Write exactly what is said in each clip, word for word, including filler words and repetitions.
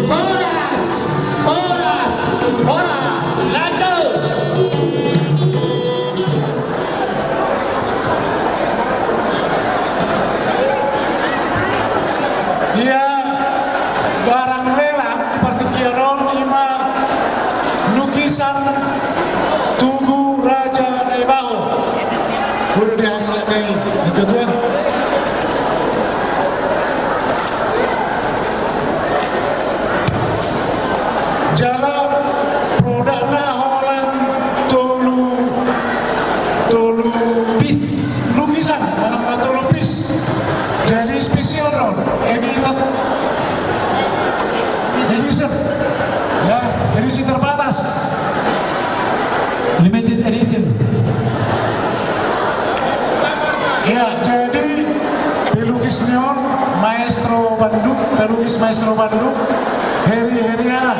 Horas! Horas! Horas! Lanjut! Ia, barang lelang di partingkian on ima lukisan Tugu Raja Naibaho. Udah deh, asal naik, ikut ya. Jala produkna holan tolu, tolu piece lukisan, manang na tolu piece. Jadi spesial do, edited edition. Ya, edisi terbatas. Limited edition. Ya, jadi pelukis ni on, maestro Bandung, pelukis maestro Bandung, Heri Heriana.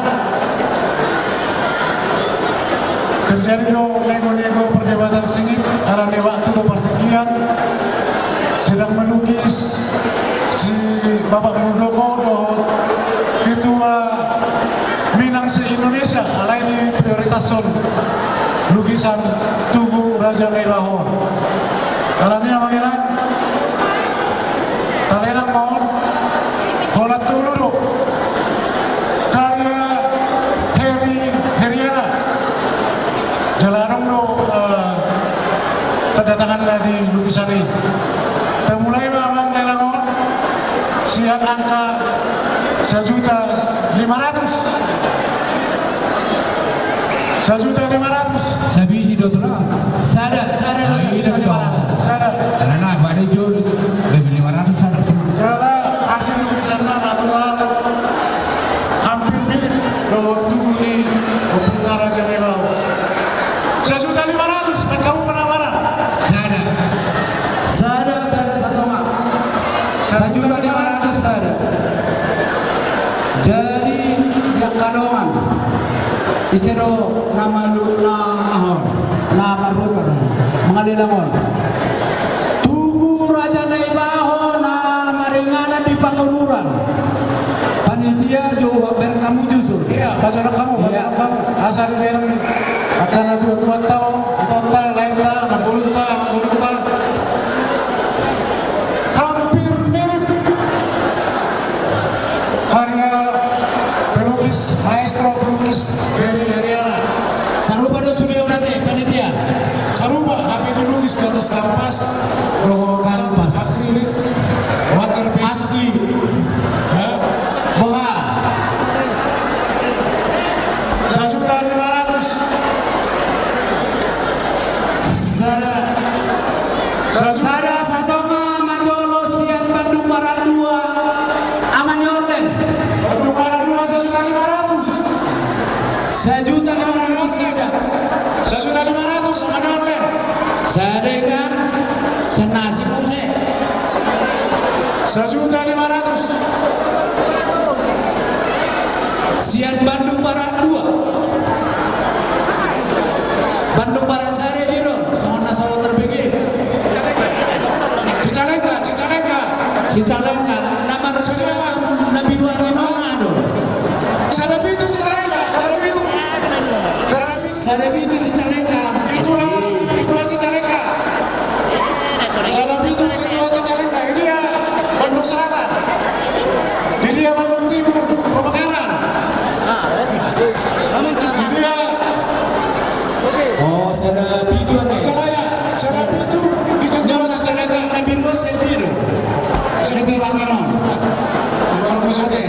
Terjadi do nego-nego perdebatan singit, karena waktu do partingkian, sedang melukis si Bapak Muldoko dohot ketua Minang se-Indonesia, alai diprioritaskon lukisan Tugu Raja Naibaho. Alani amang inang, talelang ma on, holan tolu do karya Heri Heriana. Jala adong do, eh, tanda tanganna di lukisan i. Tamulai ma amang lelang on sian angka sajuta lima ratus. Sajuta lima ratus. Sabiji do tu na. Sada, sada, sajuta lima ratus. Sada. Karena na, pada jo lebih lima ratus sada. Jala hasil lukisanna natural. Hampir mirip dohot tugu ni Ompunta Raja Naibaho. Sajuta lima ratus, angka upa na mana? Sada. Sada, sada satonga. Sajuta lima ratus sada. Jadi, di angka dongan, ise do na malu, na aha on, na marhurang, mangalelang on? Tugu Raja Naibaho na maringanan di Pangururan. Panitia, jo huamber hamu jusur. Iya, pajonok hamu, iya, pajonok hamu. Asa dibereng angka natuatuanta on, tonta, laenta, nambolunta, nambolunta. Hampir mirip karya pelukis, maestro pelukis Heri Heriana. Sarupa do sude on ate, panitia? Sarupa, hape dilukis di atas kanvas dohot kanvas akrilik, water base. Asli. Ya. Boha? Sajuta lima ratus. Sada. Sajuta. Sada satonga manjolo sian Bandung Barat dua, Ama ni Orlen. Bandung Barat dua, sajuta lima ratus. Sajuta lima ratus sada. Sajuta lima ratus, Ama ni Orlen. Sada ikan, senasi muse. Sajuta lima ratus. Sian Bandung Barat dua. Bandung Barat sada dia do, songon na so terbege. Cicalengka, Cicalengka. Cicalengka, na marseragam na biru angin on do. Sada pitu Cicalengka, sada pitu. Sada pitu Cicalengka. Itulah, itulah Cicalengka. Sada pitu, itulah Cicalengka. Ini ya, Bandung Selatan. Ini ya, Bandung Timur, Pemekaran. Ini ya. Oh, sada pitu ate. Cicalengka, sada pitu. Di Kota Cicalengka, na biru on sada pitu. Sada pitu angin on. Kalau mau sada.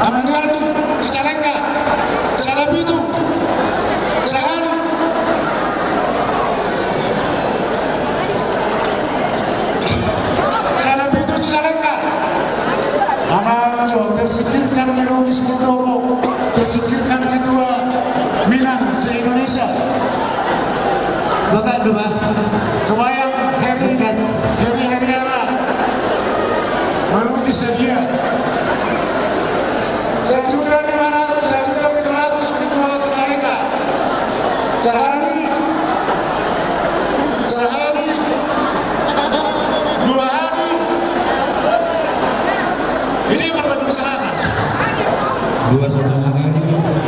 Ama ni Aldi, Cicalengka. Sada pitu. Sahali. Sada pitu Cicalengka. Ama jo, tersingkirkan di logis Muldoko, tersingkirkan ketua Minang se-Indonesia. Baga do ba? Kebayang Heri, Heri Heriana. Melukis sadia. Sajuta lima ratus, sajuta pitu ratus, ketua Cicalengka. Sahali. Sahali. Dua hali. Dua setengah kali.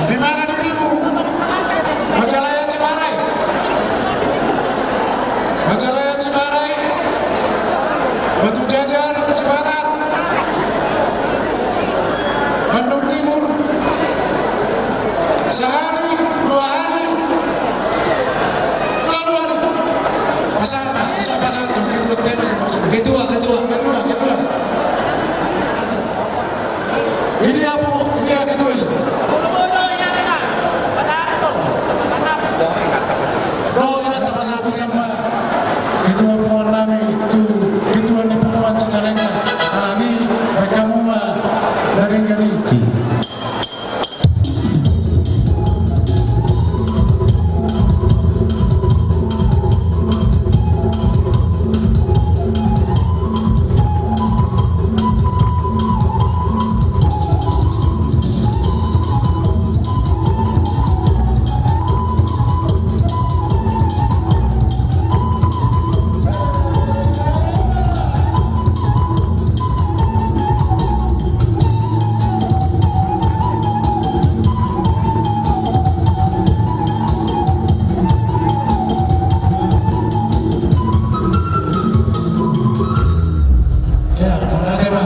Di mana dirimu? Majalaya, Cimarai. Majalaya, Cimarai. Batu Jajar, Cipatat. Bandung Timur. Sahali, dua hali. Dua hali. Pasahat, pasahat, pasahat. Ketua T M S. Ketua, ketua. Ketua, ketua. Ini apa, ini apa tuh? Dohot inanta pasahat ma. Ketua punguan nami tu, ketua ni punguan Cicalengka. Alani, mereka mau ma, garing-garing. Ya, mauliate ma.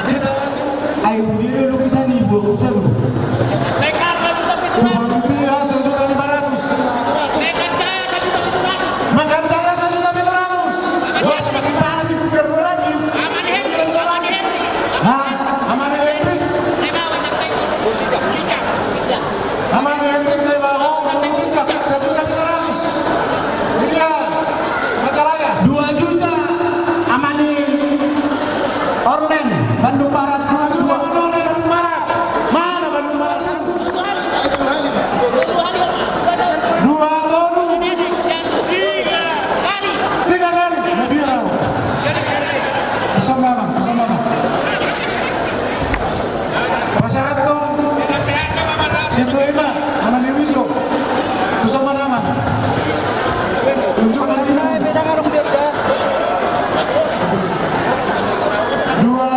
Kita lanjut. Ai, budi lu lukisan ibu aku, Sam. Coba budi ya, sejuta lima ratus. Makan jaya sejuta pitu ratus. Wah, semakin parah sih, biar lu lagi. Hah? Aman ya, Hendrik? Aman ya, Hendrik, dari bawah, sejuta pitu ratus. Ini dia, Majalaya. Dua juta, Amani Orlen, Bandung Barat. Dua juta, Amani Orlen, Bandung Barat. Mana Bandung Barat? Dua tolu. Tiga kali. Lebih, Rau. Bersama, Bang. Bersama, Bang. Pasahat tong. Itu ima, Amani Wiso. Bersama nama. Tunjukkan diri. Dua.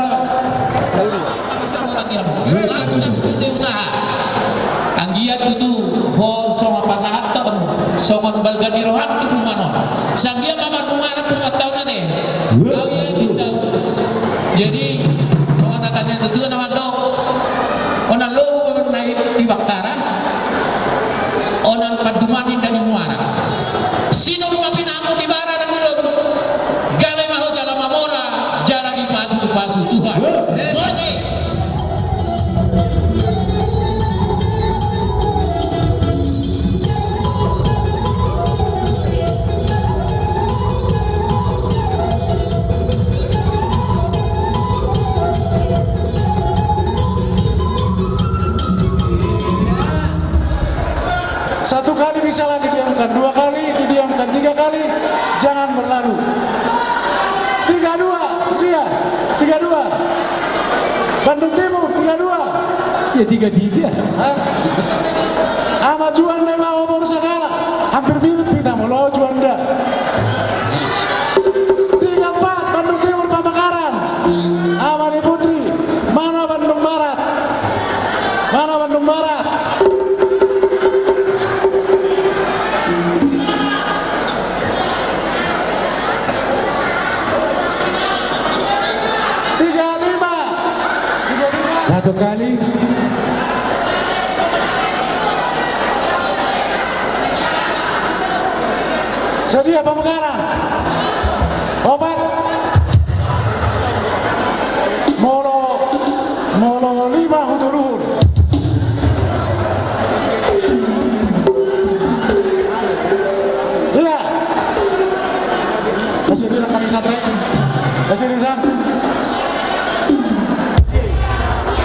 Anggiat tutu ho songon pasahathon, songon balga ni rohangku punguan on. Sanggiat ma marmuara punguan taon ate. Au ia tindau. Jadi songon hata ni natuatua na mandok, onan lobu ma na di Baktara, onan panduman inda di muara. Sinur ma pinahanmu di bara dan di lobu. Gabe ma ho jala mamora, jala dipasupasu Tuhan. Mose. Satu kali bisa lah didiamkan, dua kali didiamkan, tiga kali, jangan berlalu. Tiga dua, dia, tiga dua. Bandung Timur, tiga dua. Ya, tiga tiga. Hah? Ama Juanda ma, Omor Sagala. Hampir mirip kita, molo Juanda. Tiga empat, Bandung Timur, Pamekaran. Amani Putri, mana Bandung Barat? Mana Bandung Barat? Tiga lima. Tiga lima. Satu kali. Sadia Pamekaran. Opat. Molo, molo lima, hutu luhut. Iya. Masih bilang kami santai. Masih di sana.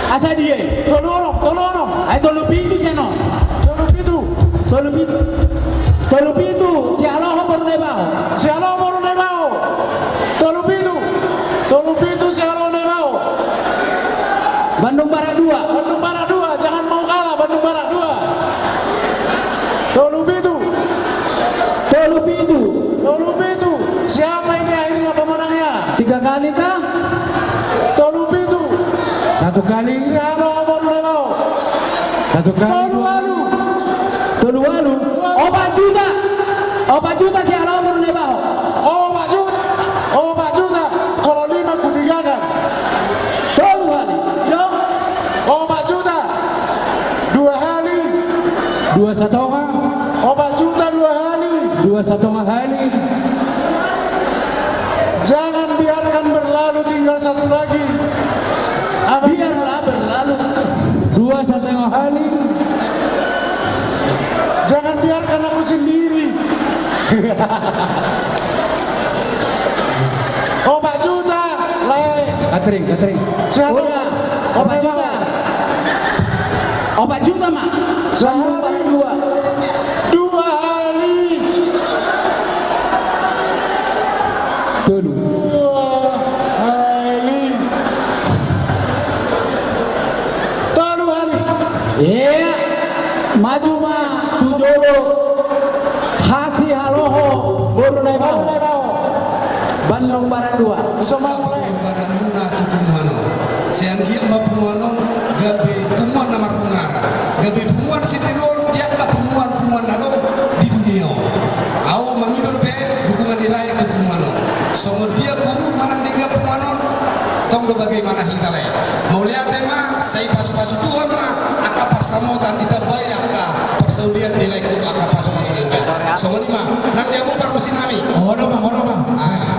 Asa dia. Tolu onom, tolu onom. Ai tolu pitu seno. Tolu pitu. Tolu pitu. Tolu pitu. Sialoho boru Naibao. Sialoho boru Naibao. Tolu pitu. Tolu pitu Sialoho Naibao. Bandung Barat dua. Bandung Barat dua. Jangan mau kalah, Bandung Barat dua. Tolu pitu. Tolu pitu. Tolu pitu. Siapa ini akhirnya pemenangnya? Tiga kali kah? Tolu pitu. Satu kali. Sialoho boru Naibao. Tolu ualu. Tolu ualu. Opat juta. Opat juta sian hami, Boru Naibaho. Opat juta. Opat juta. Kalau lima kutigakan. Tolu hali. Yo. Opat juta. Dua hali. Dua satonga. Opat juta dua hali. Dua satonga hali. Jangan biarkan berlalu, tinggal satu lagi. Apa? Biarlah berlalu. Dua satonga hali. Jangan biarkan aku sendiri. Opat juta, lae. Katring, katring. Siapa? Udah. Opat juta. Opat juta ma. Sahali. Dua. Dua hali. Tolu. Dua hali. Tolu hali. Iya. Maju ma tu jolo. Hasihaloho Boru Naibaho. Bandung Barat dua. Iso ma mulai. Badanmuna tu punguan on. Sai anggiat ma punguan on gabe punguan na marpunguan. Gabe punguan sitiruon di angka punguan-punguan na adong di dunia on. Ahu mangido dope dukungan ni lae tu punguan on. Songon dia buruk manang denggan punguan on, tong do bagaimana hita lae. Mauliate ma, sai pasu-pasu Tuhan ma angka pansamotan, ditambai angka parsaulian ni lae tu angka pasu-pasu ni lae. Songon i ma, nang di hamu parmusiknami. Olo, Bang, olo, Bang. Ah.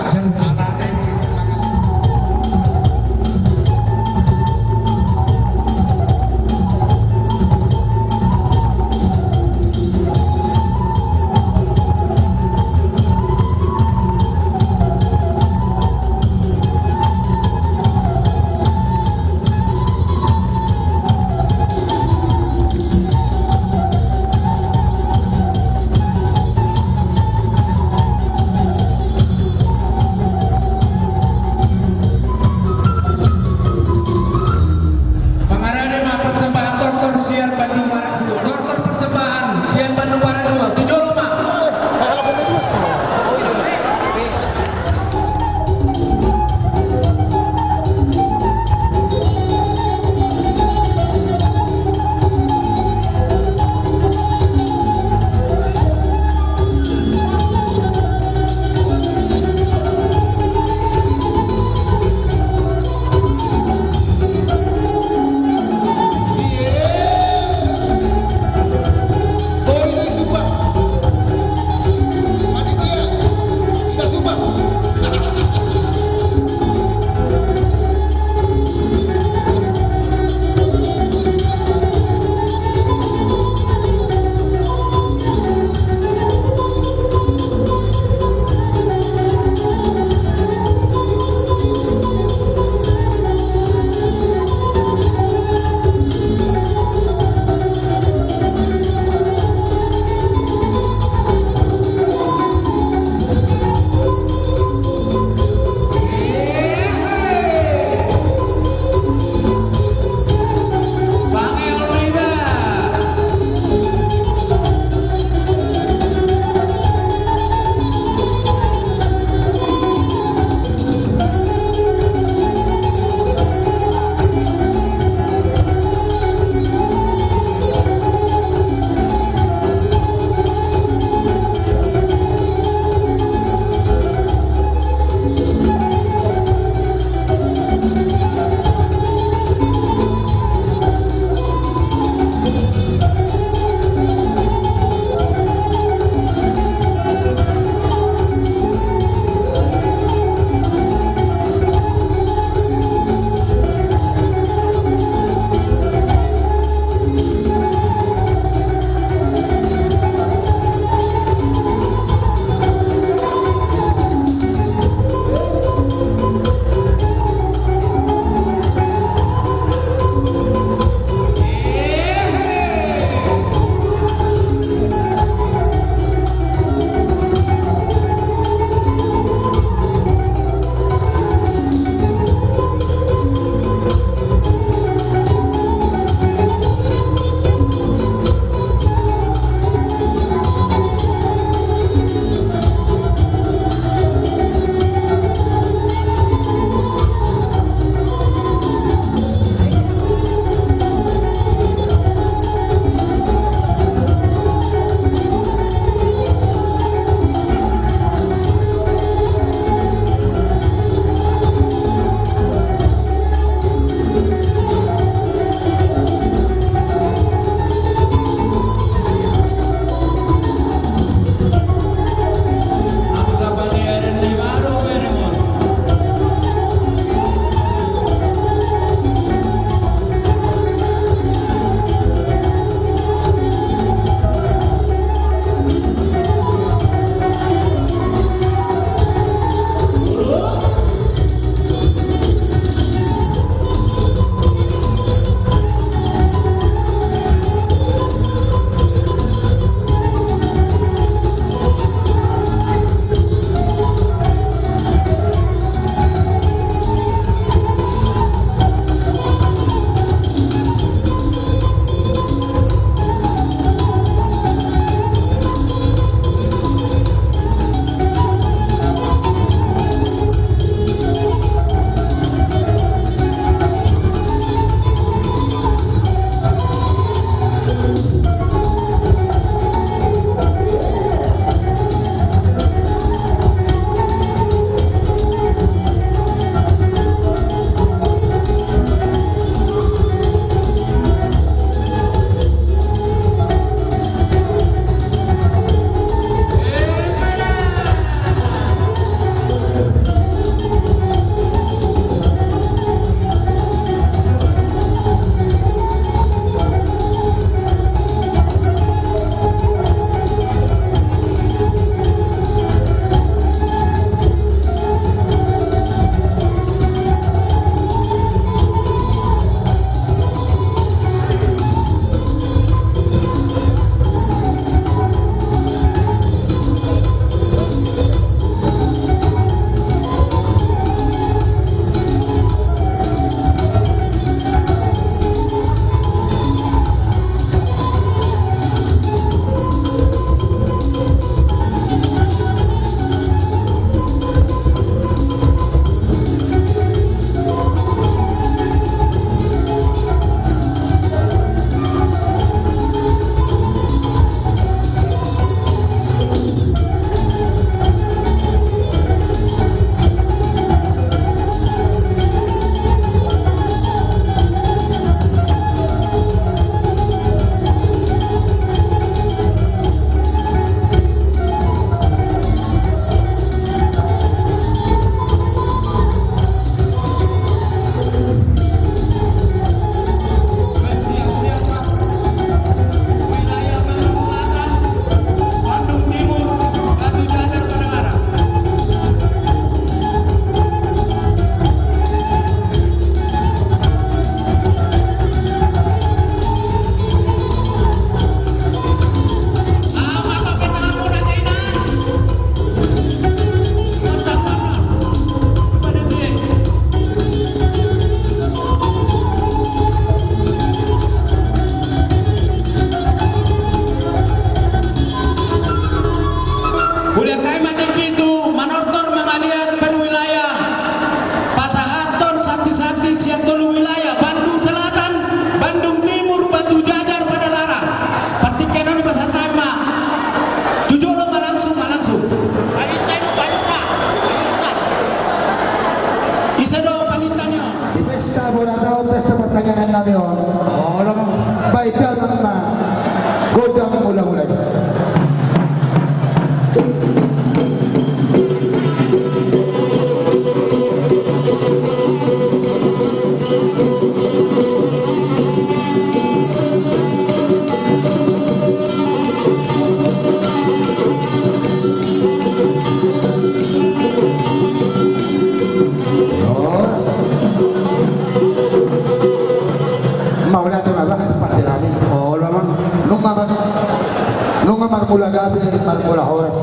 Mula gabe marmula horas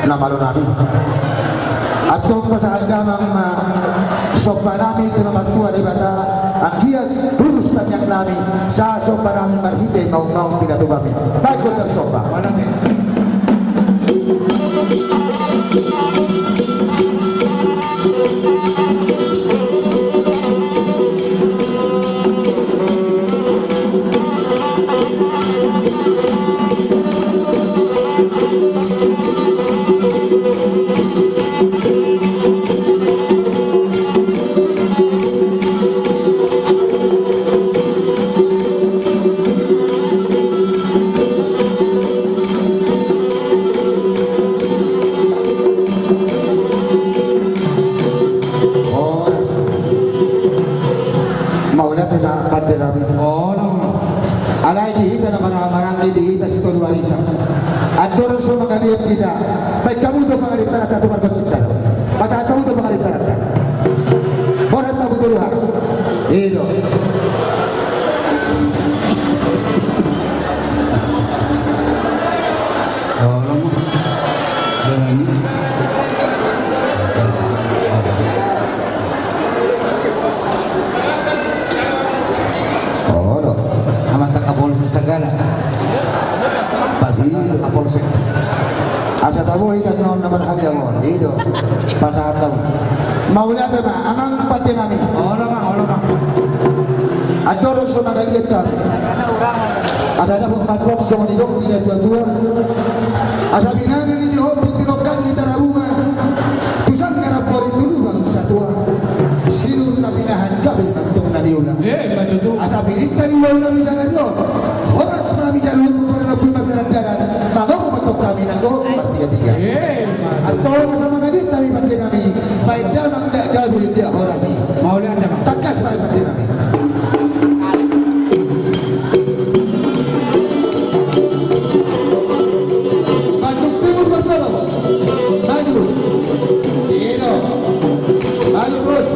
na malo nami. Antong pasahat damang ma somba nami tu na martua Debata, anggiat bulus tangiang nami, sahat somba nami marhite maung-maung pinatua nami. Baik, gondang somba. Horas. Mauliate ma pande nami. Olo. Alai di hita na marhahamaranggi, di hita sitolu arisa, andorang so mangaliat hita, baen hamu do pangarintaranta tu margonsinta do. Pasahat hamu do pangarintaranta. Borhat hamu tu luhar. I do. Olo ma. Dengan ini. Olo. Amanta Kapolsek Sagala. Pak Sagala, Kapolsek. Asa tabo hita non na marhaliangan on. I do. Pasahat hamu. Mauliate ma, amang pande nami. Olo ma, olo ma. Andorang so mangaliat hami, asa dapot ma antong songon nidok ni natua-tua. Asa binanga ni Sihombing, binongkang ni Tarabunga, tu sanggar rambu ari tu lubang satua. Sinur na pinahan gabe ma antong na niula. Eh, ima tutu. Asa pinangido nami saonari on, horas ma hami saluhutna, pangalapu ma dalan-dalan, mangomo ma antong hami nanggo martiga-tiga. Eh, ima tutu. Antong asa mangaliat hami pande nami, baen damang nda gabe nda horas i. Mauliate ma. Tangkas ma pande nami. Bandung Timur, Marcelo. Maju. I do. Maju terus.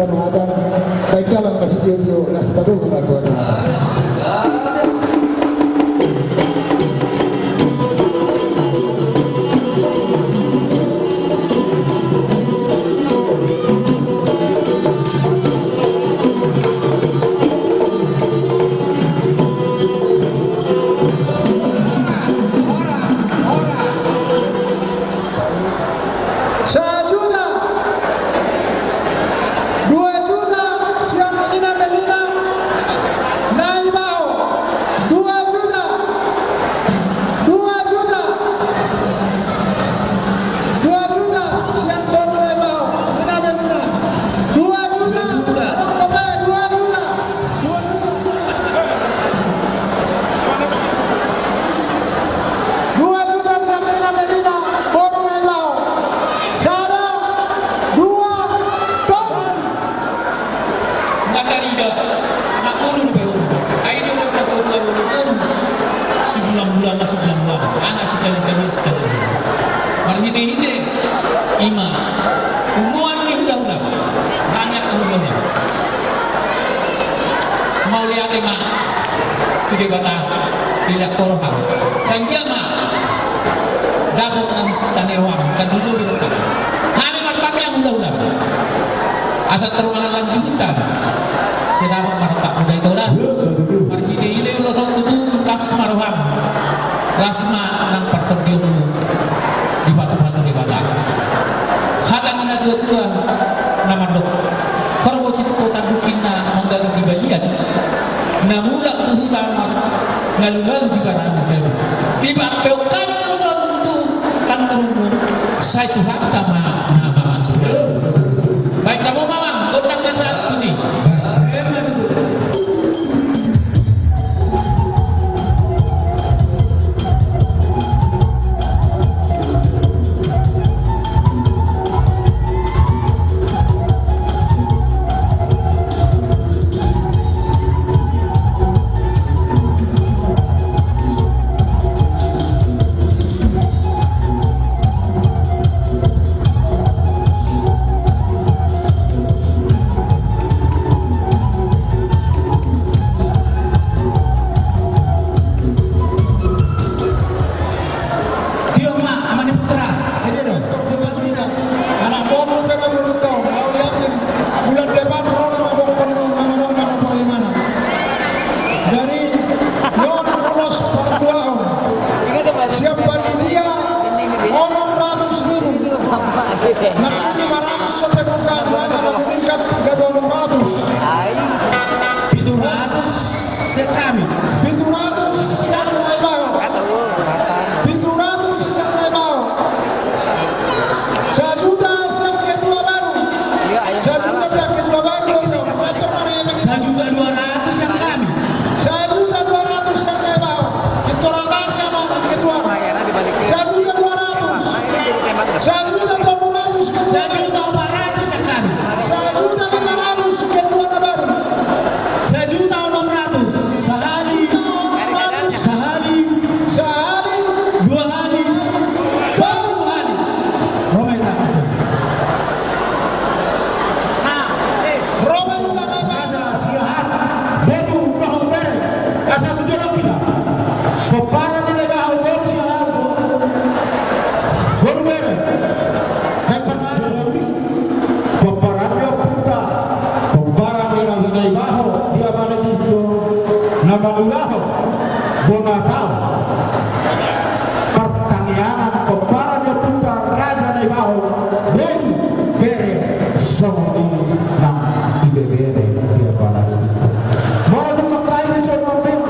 Matan, baik dalam kasih dia dia, las tahu kena kuasa. Sajuta. Dua juta sian ina Melina Naibaho. Dua juta. Dua juta. Dua juta sian boru Naibaho, ina Melina. Dua juta. Dua juta. Dua juta. Dua juta sian ina Melina boru Naibaho. Sada, dua, tolu. Nga tariga, anak boru do bae on. Ai do anak boru, boru, boru. Sibulan-bulan, sibulan-bulan. Anak sitali-tali, sitali-tali. Marhite-hite i ma unoan ni hula-hula. Banyak hula-hula. Mauliate ma tu Debata, ila korham. Sanggia ma dapot nang sitane wang, kan dulu bilang kan. Hali martangiang hula-hula. Asa tarumahan lanjutan. Sedang marhata udah itu dah. Marhite-hite ulos on tutu, las ma roham. Las ma nang partondionmu dipasu-pasu Debata. Hata ni na tua-tua na mandok, horbo situtu tanduk inna manggalang di balian, na mulak tu huta mar, ngalu-ngalu di barang jabu. Di bampeon kami ulos on tu tanggurmu, sai Tuhanta ma na mamasu. Baik, kamu mamang, gondang na satu ni. Tio ma, ama ni putra. Ede do. Anak boru pe na beruntung. Au yakin bulan depan ro nama bokkon nama nama nama. Jadi, yon ulos parduaon. Siap panitia, onom ratus ribu. Nanti lima ratus sampai buka, mana meningkat jadi onom ratus. Pitu ratus sekami. Pitu ratus sekami, Pak. Pitu ratus sekami, Pak. Sajuta sian ketua baru. Sajuta sian ketua baru. Sajuta dua ratus sian kami. Sajuta dua ratus sian ketua. Ketua rata sian ketua. Sajuta dua ratus. Sajuta tolu ratus ketua. Sajuta opat ratus sian kami. Sajuta lima ratus ketua na baru. Sajuta onom ratus. Sahali. Sahali. Sahali. Dua hali. Tolu hali. Roma ita kasih. Nah, Roma ita kasih. Siahat. Boru, boru bere. Asa tu jolok kita. Pomparan ni Naibaho, boru siahat. Boru bere. Kai pasahat. Pomparan ni ompunta, pomparan ni Raja Naibaho, dia mana di situ, na mangulahon bona taon. Partangiangan pomparan ni ompunta Raja Naibaho, boru bere songon i nang ibebere, dia mana di situ. Molo tu kakai ni John Romeo,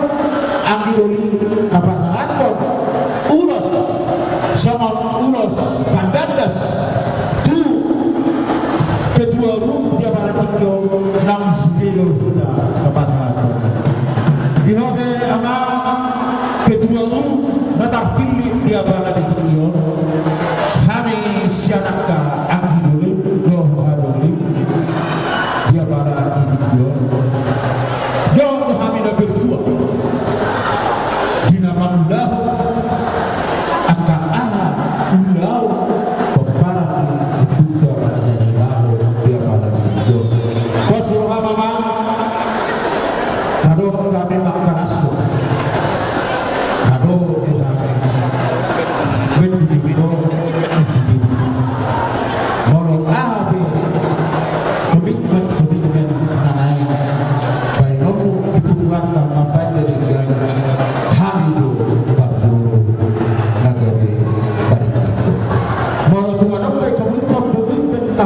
anggi doli na pasahathon ulos, songon ulos pandandas tu ketua umum di apala tingki on, nang sude do huta na pasahathon. Di ho pe amang ketua umum na tarpilih di apala di tingki on, hami sian angka anggi doli dohot haha doli di apala di tingki on. Dohot do hami na berjuang di na mangulahon angka aha ulaon pomparan ni ompunta Raja Naibaho di apala di tingki on.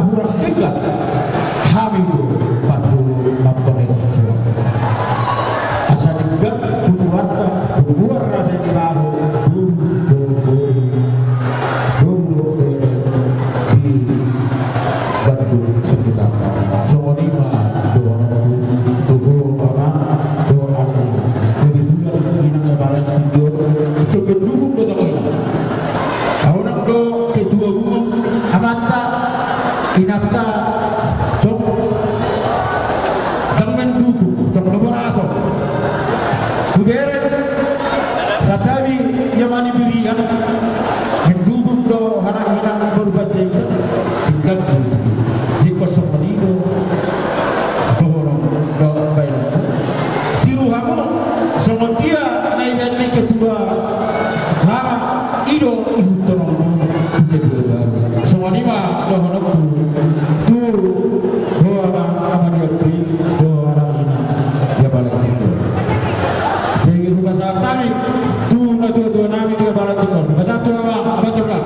hurang denggan hami do parholo mambahen surat. Asa denggan tubuanta, tubuan raja ni laho, boru dohot boru, boru dohot bere di Bandung sekitar. Songon i ma dohononku tu ho amang dohot ale. Kebetulan inang na balas video, kebetulan do tong inang. Au nang do ketua umum amanta, inanta, tong, ndang mendukung, tong do borat on. Hubereng, santabi ia mani birian, mendukung do halak inang boru Panjaitan, tinggal di sini. Jiko songon i do, dohonon do baenonku. Tiru hamu, songon dia na ibaen ni ketua lama, i do ihuthononmu tu ketua baru. Songon i ma dohononku tu ho amang, amang Dioptrik, dohot halak inang di Apala Timbo. Jadi hupasahat hami tu natuatua nami di Apala Timbo. Hupasahat tu amang, amang Turka.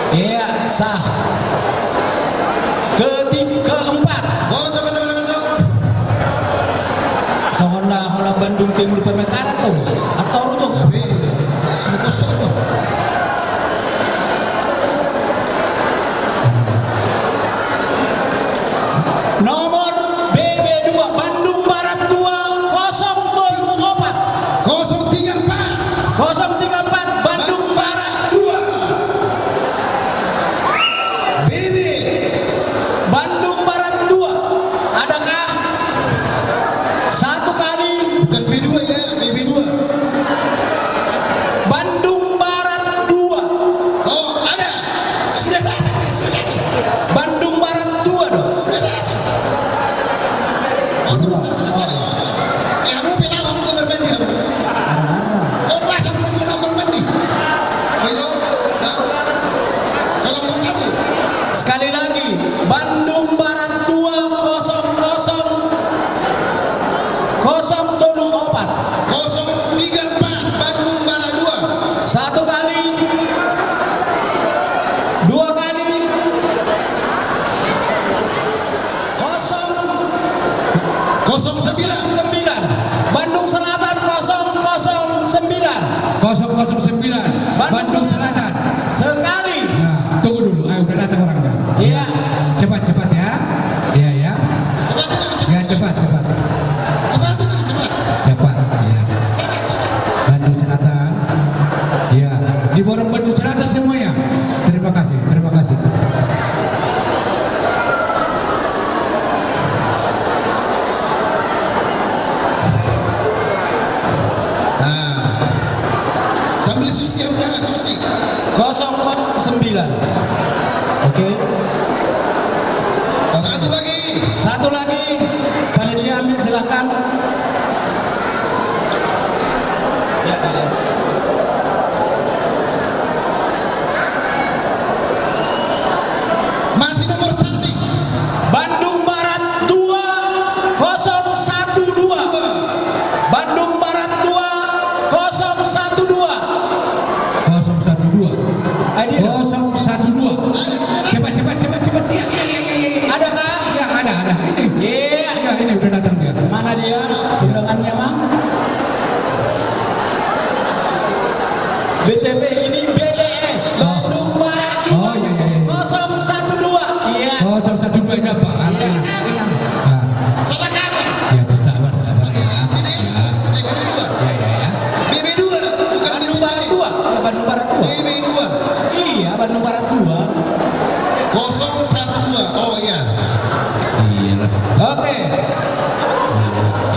Iya, sah. Ketiga, keempat. Oh, coba, coba, coba, coba. Songon na holan Bandung Timur Pamekaran tu. Atau tu. Tapi, ya, kosong tu. Nomor B B dua, Bandung Barat dua, kosong tolu opat. Kosong tiga empat. Kosong tiga empat, Bandung Barat dua. B B. Bandung Barat dua. Adakah? Satu kali. Bukan B dua ya, B B dua. Bandung Barat dua. Oh, ada. Sudah datang, sudah datang. Bandung Barat dua dong. Sudah datang. Oh, terus, terus, terus. Ya, mau pindah, mau kamar mandi, ya. Mau pasang, mau kamar mandi. Oh, itu. Nah. Kosong kosong satu. Sekali lagi, Bandung Barat dua, kosong kosong, kosong tolu opat. Kosong tiga empat, Bandung Barat dua. Satu kali. Dua kali. Kosong. Kosong sembilan. Sembilan. Bandung Selatan, kosong kosong sembilan. Kosong kosong sembilan. Bandung Bandung Selatan. Selatan. Sekali. Nah, tunggu dulu. Ayo, udah datang orangnya. Iya. Cepat, cepat ya. Iya, ya. Cepat, tenang, cepat. Ya, cepat, cepat. Cepat, tenang, cepat. Cepat, iya. Cepat, cepat. Bandung Selatan. Iya. Diborong Bandung Selatan semuanya. Terima kasih, terima kasih. Nah. Sambil susi, ya, udah, susi. Kosong kosong sembilan. Oke. Satu lagi. Satu lagi. Panitia, ambil, silakan. Ya, beres. Masih nomor cantik. Bandung Barat dua, kosong satu dua. Bandung Barat dua, kosong satu dua. Kosong satu dua. Ayo, dia dong. Kosong satu dua. Cepat, cepat, cepat, cepat. Iya, iya, iya, iya, iya. Adakah? Ya, ada, ada. Ini. Iya. Ya, ini udah datang dia. Mana dia? Ya. Undangannya, Mang? B T P ini B D S, oh. Bandung Barat. Oh, iya, iya, iya. Kosong satu dua. Iya. Kosong satu dua ini apa? Iya, iya. Ah. Sabar, sabar. Ya, sabar, sabar, ya. B D S, ya. Eh, B B dua. Ya, ya, ya. B B dua, bukan Bandung Barat dua. Ya, Bandung Barat dua. B B dua. Iya, Bandung Barat dua. Kosong satu dua. Oh, iya. Iya lah. Oke.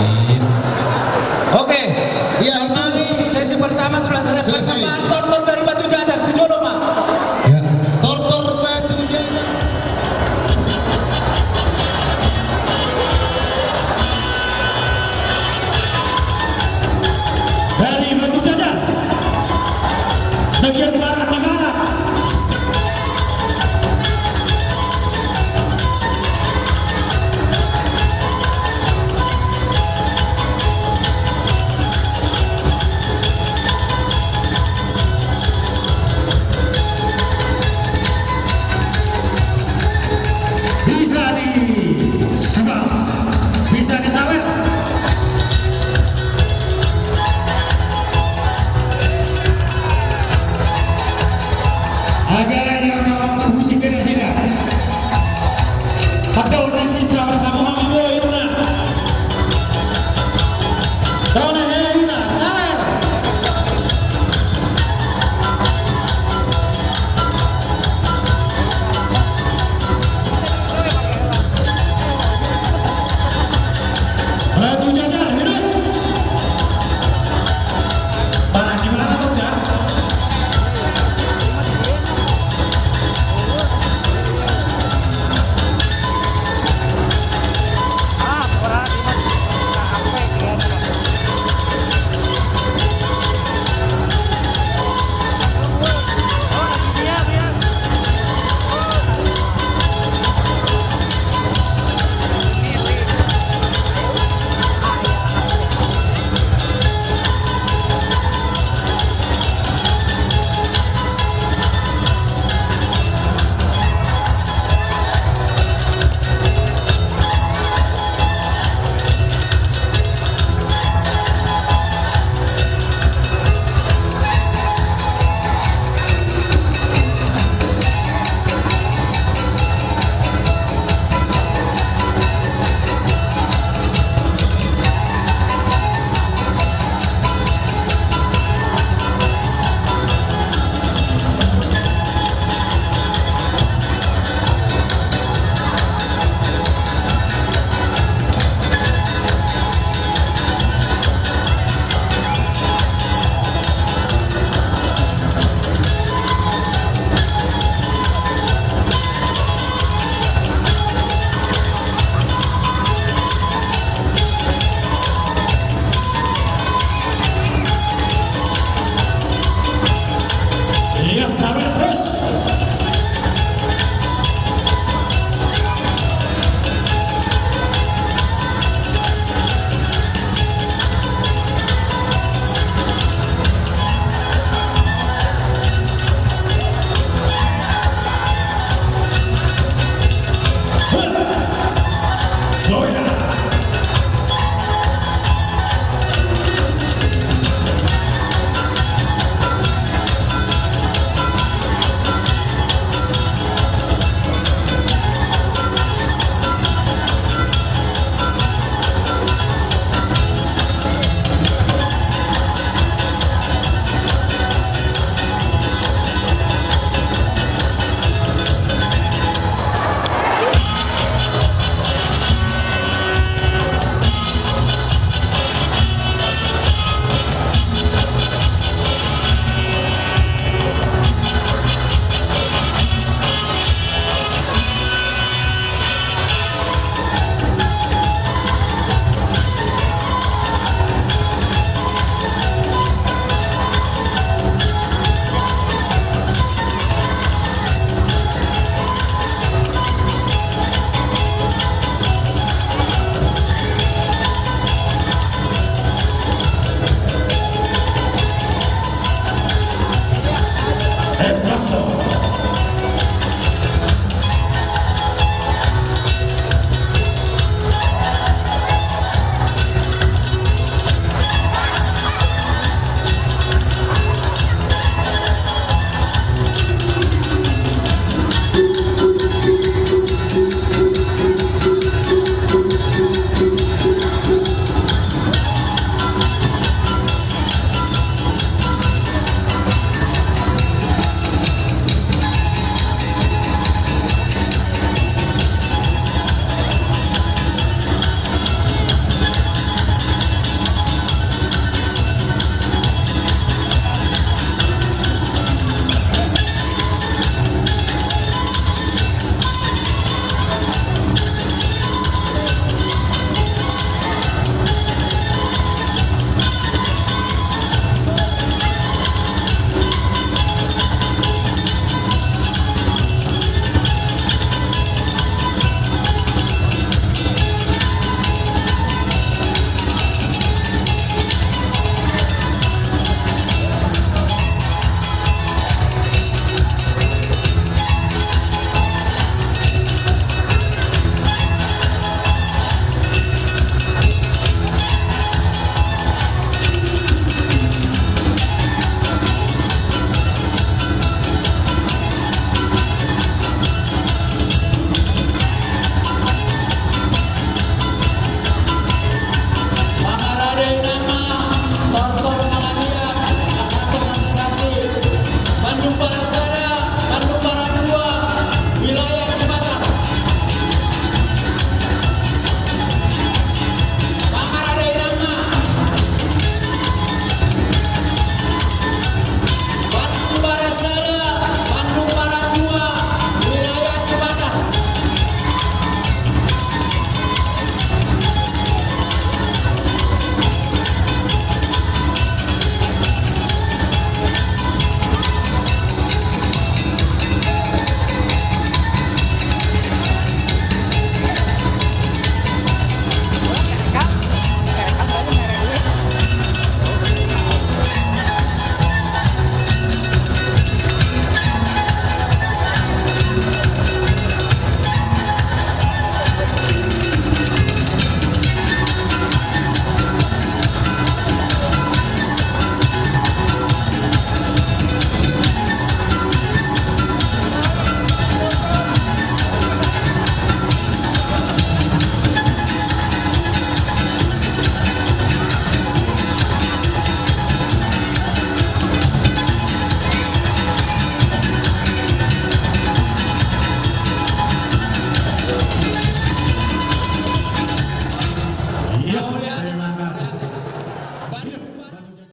Iya. Oke. Iya, itu. Tadi sesi pertama sudah selesai. Selesai. Persembahan Tortor dari Batu Jajar. Tujuh lima. Ya. Tortor Batu Jajar. Dari Batu Jajar. Bagian barat negara. Bisa disimak, bisa disawer. Ada yang mau